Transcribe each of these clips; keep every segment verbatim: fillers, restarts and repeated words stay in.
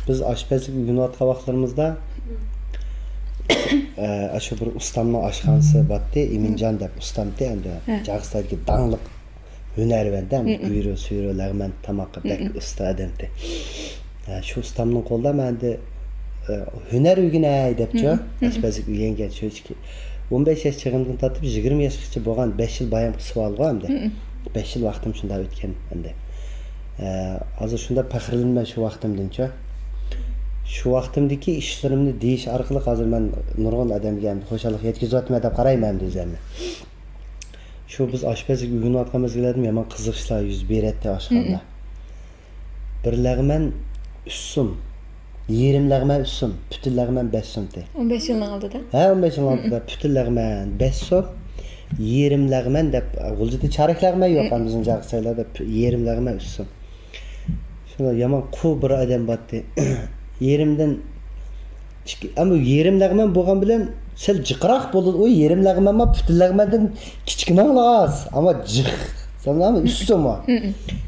بىز ئاشپەزلىك ئۆگىنىۋاتقان ۋاقىتلىرىمىزدا، ئە، ئاشۇ بىر ئۇستامنىڭ ئاشخانىسى بارتتى، ئىمىنجان دەپ ئۇستامتى، ئەمدى ھە. جاغىستاندىكى داڭلىق ھۈنەرۋەندە، ھە، ھە. گۈيرۇ، سۈيرۇ، لەغمەن تاماققا بەك، ھە، ھە. ئۇستا ئادەمتى. ھە، شۇ ئۇستامنىڭ قولىدا مەن ئەمدى، ئە، ھۈنەر ئۆگىنەي دەپچۇ، ھە، ھە. ئاشپەزلىك ئۆگەنگەن شۇ ئون بەش ياش چېغىمدىن تارتىپ يىگىرمە ياشقىچە بولغان بەش يىل بايام قىسىۋالغۇ ئەمدى. ھە، ھە. بەش يىل ۋاقتىم شۇنداق ئۆتكەن ئەمدى. ئە، ھازىر شۇنداق پەخىرلىنىمەن شۇ ۋاقتىمدىنچۇ. شۇ ۋاقتىمدىكى ئىشلىرىمنى دېيىش ئارقىلىق ھازىر مەن نۇرغۇن ئادەمگە ئەمدى خۇشاللىق يەتكۈزۈۋاتىمەن دەپ قارايمەن ئەمدى ئۆزۈمنى. شۇ بىز ئاشپەزلىك ئۆگىنىۋاتقان مەزگىللەردىمۇ يامان قىزىق ئىشلار يۈز بېرەتتى ئاشخانىدا. ھە، ھە. بىر لەغمەن ئۈچ سوم. يېرىم لەغمەن ئۈچ سوم، پۈتۈن لەغمەن بەش سومتى. ئون بەش يىلنىڭ ئالدىدا؟ ھە، ئون بەش يىلنىڭ ئالدىدا. پۈتۈن لەغمەن بەش سوم، يېرىم لەغمەن دەپ، غۇلجىدا چارەك لەغمەن يوق، ھە. ئەمدى بىزنىڭ جاغىسايلاردا پۈ-، يېرىم لەغمەن ئۈچ سوم. شۇنداق يامان قۇ بىر ئادەم بارتتى. يېرىمدىن ئىككى، ئەمما يېرىم لەغمەن بولغان بىلەن سەل جىقراق بولىدۇ. ئۇ يېرىم لەغمەنمۇ پۈتۈن لەغمەندىن كىچىكىنىڭلا ئاز، ئەمما جىق. سەن ئەمما ئۈچ سوم بار.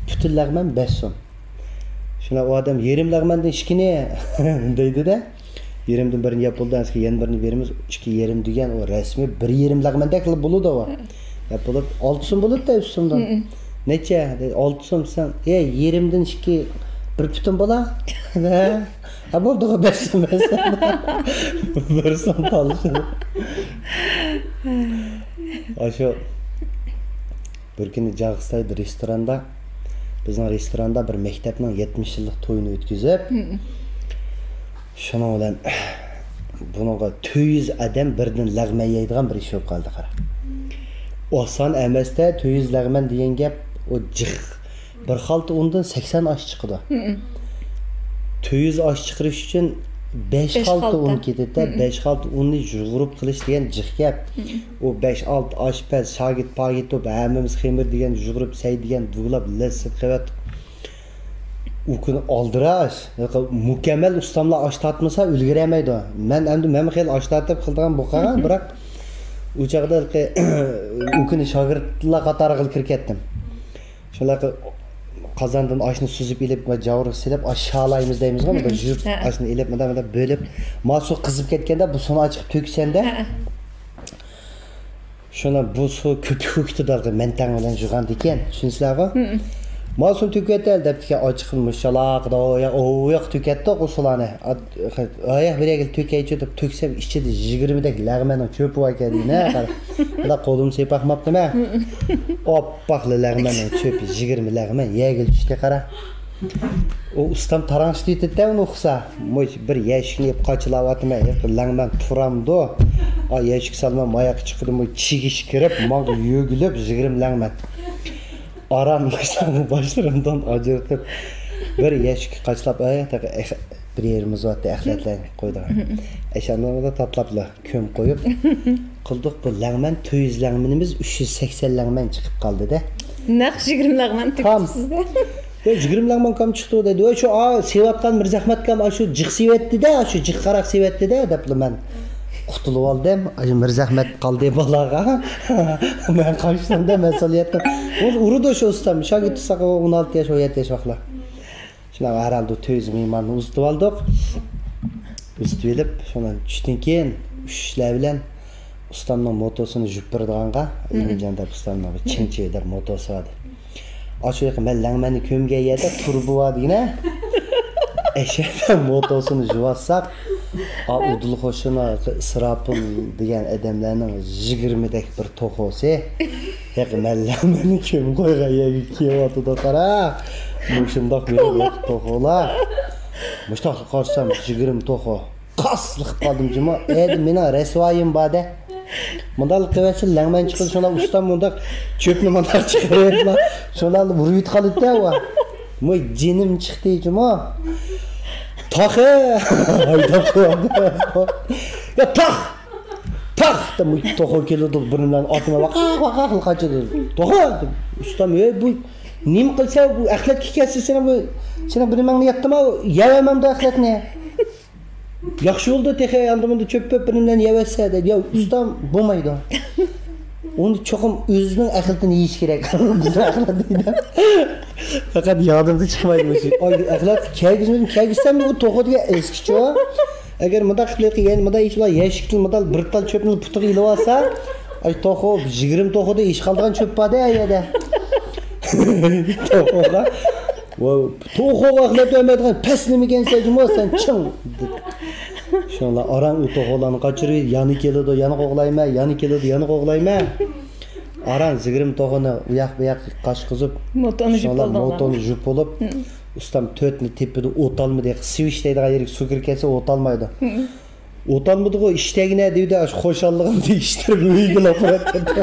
پۈتۈن لەغمەن بەش سوم. شۇنداق ئۇ ئادەم يېرىم لەغمەندىن ئىككىنى دەيدۇ-دە. يېرىمدىن بىرنى يەپ بولدى، ئەنسىكە يەنە بىرنى بېرىمىز، ئىككى يېرىم دېگەن ئۇ رەسمىي بىر يېرىم لەغمەندەك قىلىپ بولىدۇ ئۇ. يەپ بولۇپ، ئالتە سوم بولىدۇ-دە ئۈچ سومدىن. نەچچە؟ دەيدۇ، ئالتە سوم دېسەم، ئە، يېرىمدىن ئىككى، بىر پۈتۈن بولا. ھە، بولدىغۇ، بەش سوم، بەش سوم. بىر سوم قالدى. ئاشۇ بىر كۈنى جاغىستايدا رېستوراندا، بىزنىڭ رېستوراندا بىر مەكتەپنىڭ يەتمىش يىللىق تويىنى ئۆتكۈزۈپ، شۇنىڭ بىلەن بۇنىڭغا تۆت يۈز ئادەم بىردىن لەغمەن يەيدىغان بىر ئىش بولۇپ قالدى، قارا. ئاسان ئەمەستە، تۆت يۈز لەغمەن دېگەن گەپ، ئۇ جىق. بىر خالتا ئۇندىن سەكسەن ئاش چىقىدۇ. تۆت يۈز ئاش چىقىرىش ئۈچۈن بەش بەش خالتا خالتا. ئۇن كېتىدۇ-دە، بەش خالتا ئۇننى يۇغۇرۇپ قىلىش دېگەن جىق گەپ. ئۇ بەش-ئالتە ئاشپەز، شاگىرت-پاگىرت بولۇپ، ھەممىمىز خېمىر دېگەن يۇغۇرۇپ، سەي دېگەن دۇۋىلاپ، لەززەت قىلىۋەتتۇق. ئۇ كۈنى ئالدىراش، مۇكەممەل ئۇستاملار ئاش تارتمىسا ئۈلگۈرەلمەيدۇ. مەن ئەمدى مەنمۇ خېلى ئاش تارتىپ قىلىدىغان بولۇپ قالغان، بىراق ئۇ چاغدا ھېلىقى ئۇ كۈنى شاگىرتلار قاتارىغا كىرىپ كەتتىم. شۇنداق قازاندىن ئاشنى سۈزۈپ ئېلىپ، جاۋۇرغا سېلىپ، ئاش شالايمىز دەيمىزغۇ، بۇ يۇيۇپ، ھە. ئاشنى ئېلىپ، مۇنداق، مۇنداق بۆلۈپ، ما سۇ قىزىپ كەتكەندە، بۇ سۇنى ئاچىقىپ تۆكسەمدە، ھە. شۇنى بۇ سۇ كۆپۈپ كېتىدۇ، مەنتەڭ بىلەن يۇغاندىكىن، چۈشىنىسىلەرغۇ؟ ما سۇنى تۆكۈۋەتەل دەپتىكەن، ئاچىقىپ مۇشۇلاق، ئاياق تۆكەتتۇق ئۇ سۇلارنى. ئاياق بىر يەرگە تۆكەيچۇ دەپ تۆكسەم، ئىچىدە يىگىرمىدەك لەغمەننىڭ چۆپى باركەن، نە قارا. بۇنداق قولۇمنى سېپىقماپتىمەن. ئاپئاقلا لەغمەننىڭ چۆپى، يىگىرمە لەغمەن يەرگىلا چۈشتى، قارا. ئۇ ئۇستام تاراڭشىتىۋېتىدىدە ئۇنى ئۇقسا. مۇش بىر يەشىكنى يەپ قاچىلاۋاتىمەن، ھېلىقى لەڭمەن تۇرامدۇ؟ ئا، يەشىك سالما ماياققا چىقىدۇ، مۇ چىگىش كىرىپ، ماڭا يۆگىلىپ، يىگىرمە لەڭمەن. ئاران باشلىرىمدىن ئاجرىتىپ، بىر يەشىككە قاچىلاپ، ئەي، تېخى ئەخ-، بىر يېرىمىز بارتى، ئەخلەتلەرنى قويىدىغان. ئەشەندىمۇ تاتلاپلا كۆم قويۇپ، قىلدۇق بۇ لەڭمەن، تۆت يۈز لەڭمىنىمىز ئۈچ يۈز سەكسەن لەڭمەن چىقىپ قالدى-دە. نەق يىگىرمە لەڭمەن تام. تۆكۈپسىز-دە. يا، يىگىرمە لەڭمەن كام چىقتى دەيدۇ. ۋاي، شۇ، ئا، سېۋەتقان مىرزەھمەت كام، ئا، شۇ جىق سېۋەتتى-دە، شۇ جىق قاراق سېۋەتتى-دە، دەپلا مەن قۇتۇلۇۋالدىم. ئاشۇ مىرزەھمەت قالدى بالاغا. مەن قاچتىم-دە مەسئۇلىيەتتىن. ئۇ ئۇرىدۇ شۇ ئۇستام. شاگىرت تۇتساق، ئۇ ئون ئالتە ياش، ئون يەتتە ياش ۋاقىتلار. شۇنداق ھەرھالدا تۆت يۈز مېھماننى ئۇزىتىۋالدۇق. ئۇزىتىۋېلىپ، شۇنىڭ چۈشتىن كېيىن ئۈچ ئىشلار بىلەن ئۇستامنىڭ موتوسىنى يۇيۇپ بېرىدىغانغا، ئىمىنجان دەپ ئۇستامنىڭ بىر چىڭچى دەپ موتوسى بار ئىدى. ئاشۇ يېقى مەن لەڭمەننى كۆمگەن يەردە تۇرۇبا بار دېگىنە. ئەشەدە موتوسىنى يۇۋاتساق، ئا، ئۇدۇل قوشۇنا ئىسراپىل دېگەن ئادەملەرنىڭ يىگىرمىدەك بىر توخۇسى. ھېق مەللە مېنى كىم قويغان يەرگە كىيىۋاتىدۇ، قارا. مۇشۇنداق مېنىڭ توخۇلار. مۇشۇنداق قارىسام، يىگىرمە توخۇ. قاسلىق قالدىم جۇمۇ. ئەدە مېنىڭ رەسۋايىم بار-دە. مۇنداق قىلىۋەتسە، لەڭمەن چىقىدۇ. شۇنداق ئۇستام مۇنداق چۆپنى مۇنداق چىقىرىۋېتىلا. شۇنداق ئۇرۇۋېتىپ قالىدۇ-دە ئۇ. مۇ جېنىم چىقتى جۇمۇ. تاخى! ھايداپ قويدى. يا تاخ! تاخ! دەپ توخۇ كېلىدۇ، بۇرنى بىلەن ئاتىنى ۋاقاق، ۋاقاق قىلىپ قاچىدۇ. توخۇ! دەپ، ئۇستام، ئەي، بۇ نېمە قىلسا، بۇ ئەخلەتكە كەلسە، سېنىڭ بۇ، سېنىڭ بىر نېمەڭنى يەپتىما، يەۋەرمەمدۇ ئەخلەتنى. ياخشى بولدى، تېخى ئاندىن مۇندىن چۆپ-پۆپ بىر نېمىلەرنى يەۋەتسە، دەيدۇ. يا، ئۇستام، بولمايدۇ. ئۇنى چوقۇم ئۆزىنىڭ ئەخلىتىنى يېيىش كېرەك. بىزنىڭ ئەخلەت دەيدۇ. پەقەت يادىمدىن چىقمايدۇ مۇشۇ. ئاي، ئەخلەت كەلگۈزمىدىم، كەلگۈزسەم ئۇ توخۇدىكى ئەسكىچۇ. ئەگەر مۇنداق قىلىپ يەنە مۇنداق ئىش بىلەن يەشىكتىن مۇنداق بىر تال چۆپنى پۇتىغا ئېلىۋالسا، ئاي توخۇ، يىگىرمە توخۇدا ئېشىق ئالىدىغان چۆپ بار-دە ئەيەدە. توخۇغا، ۋاي، توخۇغا ئەخلەت بەرمەيدىغان پەس نېمىكەنسەن جۇمۇ سەن چىڭ. شۇڭلا ئاران ئۇ توخۇلارنى قاچۇرۇپ، يەنە كېلىدۇ، يەنە قوغلايمەن، يەنە كېلىدۇ، يەنە قوغلايمەن. ئاران يىگىرمە توخۇنى ئۇياق بۇياق قاچقۇزۇپ، موتورنى جۈپ شۇڭلار بولدۇڭلار. موتورنى جۈپ بولۇپ، ئۇستام تۆتنى تېپىدۇ، ئوتالما دەيدۇ، سىۋىش دەيدىغان يېرىگە سۇ كىرىپ كەتسە ئوتالمايدۇ. ئوتالمىدىغۇ ئىش تەگىنە دېدى، ئاشۇ خۇشاللىقىمدا ئىشتىرىپ ئۆيگە لاپىرەپ كەتتى.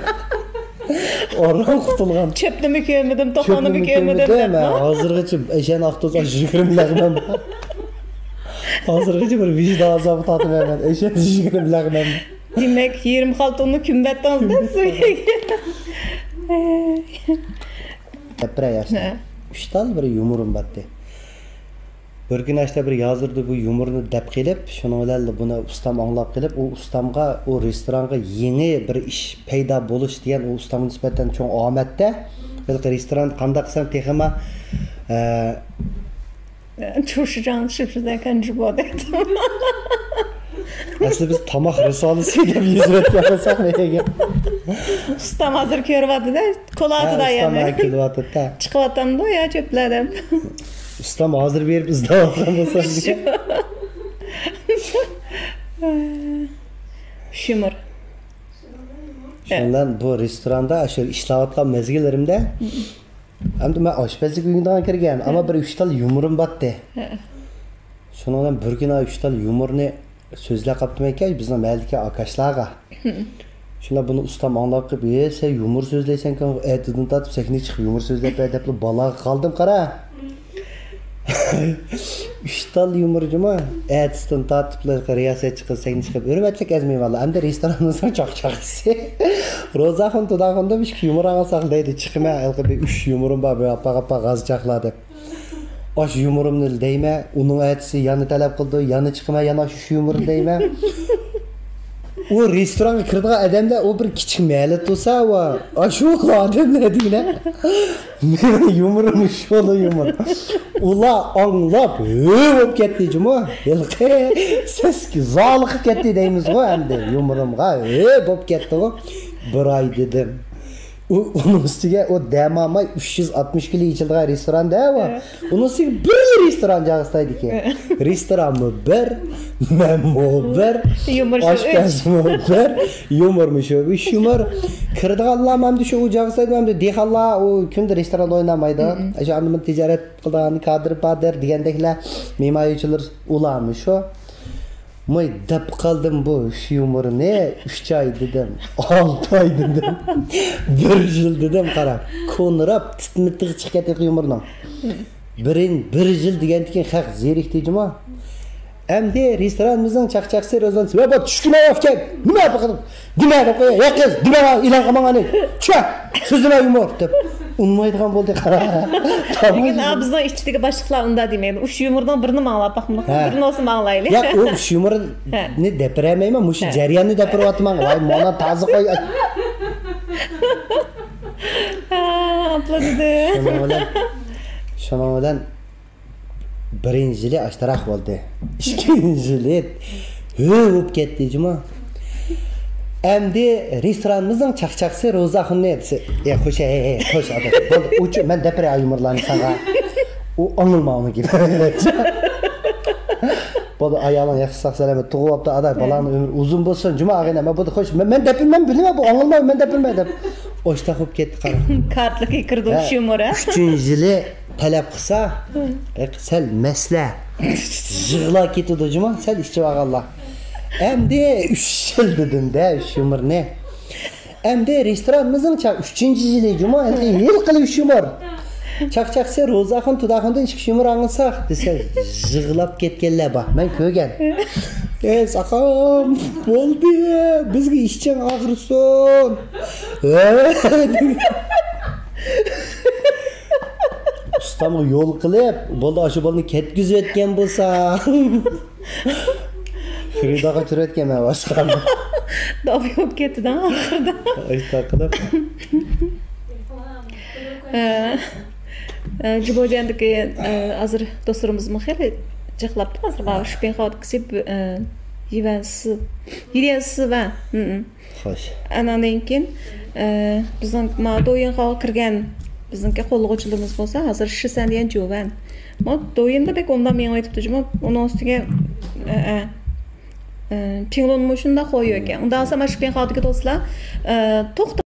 ئاران قۇتۇلغان. چۆپنىمۇ كۆرمىدىم، توخۇنىمۇ كۆرمىدىم دەپ. ھازىرغىچە ئەشەنى ئاقتۇرسا يىگىرمە لەغمەن بار. ھازىرغىچە بىر ۋىجدان ئازابى تارتىمەن مەن. ئەشەنى يىگىرمە لەغمەن. دېمەك، يېرىم خالتىڭنى كۈمبەتتىڭىز-دە سۈيىگە. دەپ بېرەي ياسىن. ھە. ئۈچ تال بىر يۇمۇرۇم بارتى. بىر كۈنى ئاشتا بىر يازدۇردى بۇ يۇمۇرنى دەپ قېلىپ، شۇنىڭ بىلەن بۇنى ئۇستام ئاڭلاپ قېلىپ، ئۇ ئۇستامغا، ئۇ رېستورانغا يېڭى بىر ئىش پەيدا بولۇش دېگەن ئۇ ئۇستامغا نىسبەتەن چوڭ ئامەت-تە. ھېلىقى رېستوران قانداق قىلسام تېخىما، ئە، 厨师长是不是在看直播的？ ئەسلى بىز تاماق رىسالىسى دەپ يېزىۋەتكەن بولساق نېگە؟ ئۇستام ھازىر كۆرۈۋاتىدۇ-دە، كولا ھە، ئاتىدۇ ئۇستام يەنە. ھە، كۈلۈۋاتىدۇ-دە. چىقىۋاتامدۇ يا چۆپلەر دەپ. ئۇستام ھازىر بېرىپ ئىزدەۋاتقان بولسا. شۇ. شۇمۇر. شۇنىڭ بىلەن بۇ رېستوراندا شۇ ئىشلەۋاتقان مەزگىللىرىمدە ئەمدى مەن ئاشپەزلىك ئۆگىنىدىغان كىرگەن، ئەمما بىر ئۈچ تال يۇمۇرۇم بارتى. ھە. شۇنىڭ بىلەن بىر كۈنى ئۈچ تال يۇمۇرنى سۆزلەپ قاپتىمەنكەن بىزنىڭ مەھەللىدىكى ئاكاشلارغا. شۇنداق بۇنى ئۇستام ئاڭلاپ قېلىپ، «ھە، سەن يۇمۇر سۆزلەيسەنكەن، ئەتىدىن تارتىپ سەھنىگە چىقىپ يۇمۇر سۆزلەپ بەر» دەپلا بالاغا قالدىم قارا. ئۈچ تال يۇمۇر جۇما. ئەتىسىدىن تارتىپلا رىياسەتچى قىز سەھنىگە چىقىپ، ھۆرمەتلىك ئەزىز مېھمانلار، ئەمدى رېستورانىمىزنىڭ چاقچاقچىسى روزاخۇن تۇداخۇندىن ئىككى يۇمۇر ئاڭلىساق دەيدۇ، چىقىمەن، ھېلىقى بىر ئۈچ يۇمۇرۇم بار، بىر ئاپا-ئاپا غازچاقلار دەپ. ئاشۇ يۇمۇرۇمنى دەيمەن، ئۇنىڭ ئەتىسى يەنە تەلەپ قىلىدۇ، يەنە چىقىمەن، يەنە ئاشۇ يۇمۇرنى دەيمەن. ئۇ رېستورانغا كىرىدىغان ئادەملەر، ئۇ بىر كىچىك مەھەللە تۇرسا، ۋا، ئاشۇ ئادەملەر دېگىنە. مېنىڭ يۇمۇرۇم شۇلا يۇمۇر. ئۇلار ئاڭلاپ، ھۆ بولۇپ كەتتى جۇمۇ. ھېلىقى سەسكە زالىقىپ كەتتى دەيمىزغۇ ئەمدى. يۇمۇرۇمغا ھۆ بولۇپ كەتتىغۇ. بىر ئاي دېدىم. ئۇ، ئۇنىڭ ئۈستىگە ئۇ دەماماي ئۈچ يۈز ئاتمىش كىلو ئېچىلىدىغان رېستوران دە ئۇ. ھە. ئۇنىڭ ئۈستىگە بىر رېستوران جاغىستايدىكى. ھە. رېستورانمۇ بىر، مەنمۇ بىر، يۇمۇر شۇ ئۈچ. ئاشپەزمۇ بىر، يۇمۇرمۇ شۇ ئۈچ يۇمۇر. كىرىدىغانلار ئەمدى شۇ ئۇ جاغىستايدۇ، ئەمدى دېھقانلار ئۇ كۈندە رېستوراندا ئوينىمايدۇ. مم. ئاشۇ ئاندىن تىجارەت قىلىدىغان كادىر بادىر دېگەندەكلەر، مېھمان ئۆيچىلەر ئۇلارمۇ شۇ. ماي دەپ قالدىم بۇ ئۈچ يۇمۇرنى، ئۈچ ئاي دېدىم، ئالتە ئاي دېدىم، بىر يىل دېدىم، قارا، كونىراپ تىتمىتىغى چىقىپ كەتتى يۇمۇرنىڭ. بىرىن-، بىر يىل دېگەندىن كېيىن خەق زېرىكتى جۇما. ئەمدى رېستورانىمىزنىڭ چاقچاقچىسى روزانىسى، ۋە بۇ چۈشكۈنە ئەۋەتكەن، نېمە بۇ قىلىپ؟ دېمە، دەپ قويۇڭ، يا قىز، دېمە، ئېلان قىلماڭ ئانى. چۈشە، سۆزلىمە يۇمۇر، دەپ ئۇنىمايدىغان بولدى، قارا. لېكىن، ئا، بىزنىڭ ئىچىدىكى باشلىقلار ئۇنداق دېمەيدۇ. ئۈچ يۇمۇرنىڭ بىرىنى ئاڭلاپ باقمىدۇق، ھە. بىرىنى بولسا ئاڭلايلى. ياق، ئۇ ئۈچ يۇمۇرنى ھە. دەپرەمەيمەن، مۇشۇ ھە. جەرياننى دەپرىۋاتىمەن. ۋاي، مانا تازا قوي. ھا، ئاپلا دېدى. شۇنىڭ بىلەن، شۇنىڭ بىلەن بىرىنچى يىلى ئاشتراق بولدى. ئىككىنچى يىلى ھۆ بولۇپ كەتتى جۇما. ئەمدى رېستورانىمىزنىڭ چاقچاقچىسى روزاخۇننى دېسە، يا خوش، ھەي، ھەي، خوش، ئادەم. بولدى، ئۇچۇ، مەن دەپ بېرەي يۇمۇرلارنى ساڭا. ئۇ ئاڭلىما ئۇنىڭ گېپىنى. بولدى، ئايالىڭ ياخشى ساق سالامەت تۇغۇۋاپتۇ، ئادا، بالاڭنىڭ ئۆمرى ئۇزۇن بولسۇن، جۇما ئاغىنە. مەن بولدى، خوش، مەن، مەن دەپ بېرىمەن، بىلىمەن، بۇ ئاڭلىماي، مەن دەپ بېرىمەن، دەپ. ئوشتاق بولۇپ كەتتى، قارا. كارتلىقى كىردى ھە، شۇ يۇمۇر، ھە؟ ئۈچىنچى يىلى تەلەپ قىلسا، ھە، سەل مەسلە. يىغلاپ كېتىدۇ جۇما، سەل ئىچىۋالغانلار. ئەمدى ئۈچ يىل دېدىم-دە، ئۈچ يۇمۇرنى. ئەمدى رېستورانىمىزنىڭ چا-، ئۈچىنچى يىلى جۇما، ھېلىقى ھېلىقىلا ئۈچ يۇمۇر. چاقچاقچىسى روزاخۇن تۇداخۇندىن ئىككى يۇمۇر ئاڭلىساق دېسە، يىغلاپ كەتكەنلەر بار. مەن كۆرگەن. ئەي ساقام، بولدى، بىزگە ئىچىڭ ئاغرىسۇن. ئۇستامغا يول قىلىپ، بولدى، ئاشۇ بالىنى كەتكۈزۈۋەتكەن بولسا. خېرىدارغا چۈشۈرۈۋەتكەنمەن باشقا. داۋا بولۇپ كەتتى-دە ئاخىرىدا. ئاشۇنداق قىلىپ. ھە. ئە، جىبوجيەندىكى، ئە، ھازىر دوستلىرىمىزمۇ خېلى جىقلاپتۇ. ھازىر بارۇ شپىڭخاۋدىكىسى، ئە، يىۋەنسى، يىريەنسى ۋە، ھم، ھم. خوش. ئاناندىن كېيىن، ئە، بىزنىڭ ما دويىنخاغا كىرگەن بىزنىڭكى قوللىغۇچىلىرىمىز بولسا، ھازىر شىسەن دېگەن جۇۋەن. ما دويىندا بەك ئوبدان مېڭىۋېتىپتۇ جۇمۇ. ئۇنىڭ ئۈستىگە، ئە، ئە، ئە، پىڭلۇنمۇ شۇنداق خويۇ ئىكەن. ئۇنداق بولسا، ما شپىڭخاۋدىكى دوستلار، ئە، توختاپ